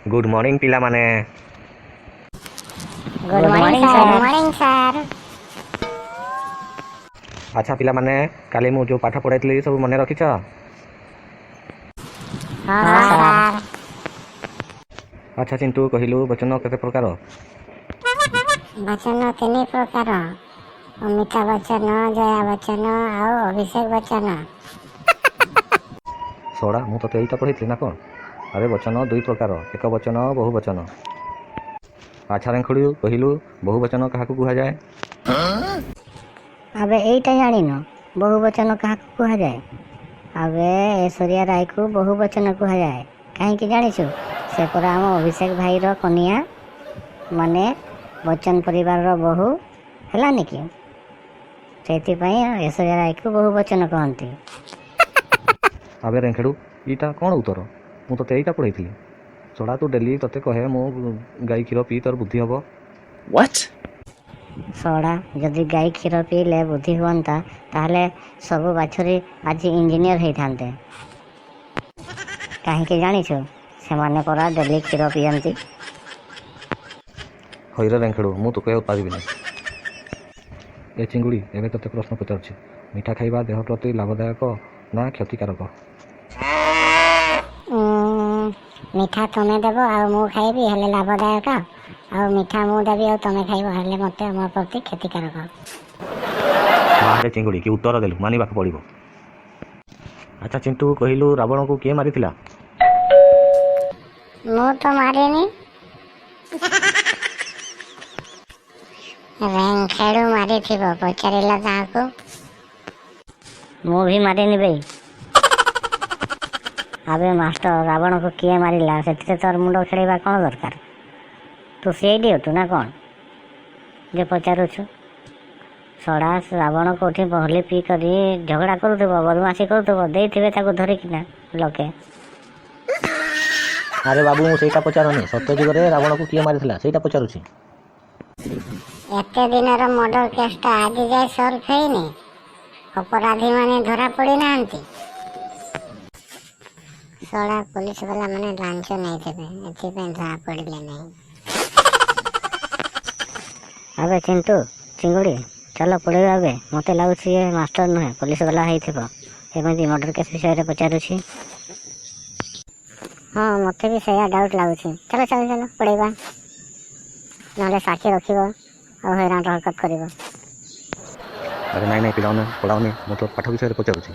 Good morning ପିଲାମାନେ। Good morning sir. Good morning sir. ଆଚ୍ଛା ପିଲାମାନେ, କାଲି ମୁଁ ଯେଉଁ ପାଠ ପଢ଼ାଇଥିଲି ସବୁ ମନେ ରଖିଛ? ହଁ ସାର୍। ଆଚ୍ଛା ଚିଣ୍ଟୁ, କହିଲୁ ବଚନ କେତେ ପ୍ରକାର? ବଚନ ତିନି ପ୍ରକାର, ଅମିତାଭ ବଚ୍ଚନ, ଜୟା ବଚ୍ଚନ ଆଉ ଅଭିଷେକ ବଚ୍ଚନ। ଶଳା, ମୁଁ ତୋତେ ଏଇଟା ପଢ଼େଇଥିଲି ନା କ'ଣ? ଆରେ, ବଚନ ଦୁଇ ପ୍ରକାର, ଏକ ବଚନ, ବହୁ ବଚନ। ଆଚ୍ଛା ରେଙ୍ଖୁଡ଼ୁ, କହିଲୁ ବହୁ ବଚନ କାହାକୁ କୁହାଯାଏ? ଆବେ, ଏଇଟା ଜାଣିନୁ, ବହୁ ବଚନ କାହାକୁ କୁହାଯାଏ? ଆବେ, ଐଶ୍ୱର୍ଯ୍ୟା ରାୟକୁ ବହୁ ବଚନ କୁହାଯାଏ। କାହିଁକି ଜାଣିଛୁ? ସେ ପରା ଆମ ଅଭିଷେକ ଭାଇର କନିଆ, ମାନେ ବଚ୍ଚନ ପରିବାରର ବୋହୂ ହେଲାନି କି? ସେଇଥିପାଇଁ ଐଶ୍ୱର୍ଯ୍ୟା ରାୟକୁ ବହୁ ବଚନ କହନ୍ତି। ଆବେ ରେଙ୍ଖେଡ଼ୁ, ଏଇଟା କ'ଣ ଉତ୍ତର? ମୁଁ ତୋତେ ଏଇଟା ପଢ଼େଇଥିଲି? ଶଳା, ତୁ ଡେଲି ତୋତେ କହେ ମୁଁ ଗାଈ କ୍ଷୀର ପିଇ, ତୋର ବୁଦ୍ଧି ହବ। What? ଶଳା, ଯଦି ଗାଈ କ୍ଷୀର ପିଇଲେ ବୁଦ୍ଧି ହୁଅନ୍ତା, ତାହେଲେ ସବୁ ବାଛୁରୀ ଆଜି ଇଞ୍ଜିନିୟର ହେଇଥାନ୍ତେ। କାହିଁକି ଜାଣିଛୁ? ସେମାନେ ପରା ଡେଲି କ୍ଷୀର ପିଅନ୍ତି। ହଇରେ ରେଙ୍ଖେଡ଼ୁ, ମୁଁ ତୋ କହିବାକୁ ପାରିବିନି। ଏ ଚିଙ୍ଗୁଡ଼ି, ଏବେ ତୋତେ ପ୍ରଶ୍ନ ପଚାରୁଛି, ମିଠା ଖାଇବା ଦେହ ପ୍ରତି ଲାଭଦାୟକ ନା କ୍ଷତିକାରକ? ମିଠା ତମେ ଦେବ ଆଉ ମୁଁ ଖାଇବି ହେଲେ ଲାଭଦାୟକ, ଆଉ ମିଠା ମୁଁ ଦେବି ଆଉ ତମେ ଖାଇବ ହେଲେ ମୋତେ ମୋ ପ୍ରତି କ୍ଷତିକାରକ। ବାହାରେ ଚିଙ୍ଗୁଡ଼ି, କି ଉତ୍ତର ଦେଲୁ, ମାନିବାକୁ ପଡ଼ିବ। ଆଚ୍ଛା ଚିଣ୍ଟୁ, କହିଲୁ ରାବଣକୁ କିଏ ମାରିଥିଲା? ମୁଁ ତ ମାରିନି, ରେଙ୍ଖେଡୁ ମାରିଥିବ, ପଚାରିଲ ତାହାକୁ। ମୁଁ ବି ମାରିନି ବେଇ। ଆବେ ମାଷ୍ଟର, ରାବଣକୁ କିଏ ମାରିଲା ସେଥିରେ ତୋର ମୁଣ୍ଡ ଖେଳେଇବା କ'ଣ ଦରକାର? ତୁ ସେଇଠି ଅଟୁ ନା କ'ଣ ଯେ ପଚାରୁଛୁ? ଶଳା, ରାବଣ କୋଉଠି ହୋଲି ପିଇ କରି ଝଗଡ଼ା କରୁଥିବ, ବଦମାସି କରୁଥିବ, ଦେଇଥିବେ ତାକୁ ଧରିକିନା ଲୋକେ। ଆରେ ବାବୁ, ମୁଁ ସେଇଟା ପଚାରୁନି। ସତ୍ୟଯୁଗରେ ରାବଣକୁ କିଏ ମାରିଥିଲା ସେଇଟା ପଚାରୁଛି। ଏତେ ଦିନର ମର୍ଡର କେସଟା ଆଜି ଯାଏ ସଲ୍ଭ ହେଇନି, ଅପରାଧୀମାନେ ଧରା ପଡ଼ିନାହାନ୍ତି। ଶଳା ପୋଲିସ ବାଲା ମାନେ ଲାଞ୍ଚ ନେଇଥିବେ, ଏଥିପାଇଁ ଧରା ପଡ଼ିଲେ ନାହିଁ। ଆବେ ଚିଣ୍ଟୁ, ଚିଙ୍ଗୁଡ଼ି, ଚାଲ ପଳେଇବା ଏବେ। ମୋତେ ଲାଗୁଛି ଏ ମାଷ୍ଟର ନୁହେଁ, ପୋଲିସ ବାଲା ହେଇଥିବ, ଏମିତି ମର୍ଡର କେସ୍ ବିଷୟରେ ପଚାରୁଛି। ହଁ, ମୋତେ ବି ସେଇଆ ଡାଉଟ୍ ଲାଗୁଛି। ଚାଲ ଚାଲ ଚାଲ ପଳେଇବା, ନହେଲେ ସାକ୍ଷୀ ରଖିବ ଆଉ ହଇରାଣ ହରକତ କରିବ। ଆରେ ନାଇଁ ନାଇଁ ପିଲାମାନେ, ପଳାଉନି, ମୁଁ ତ ପାଠ ବିଷୟରେ ପଚାରୁଛି।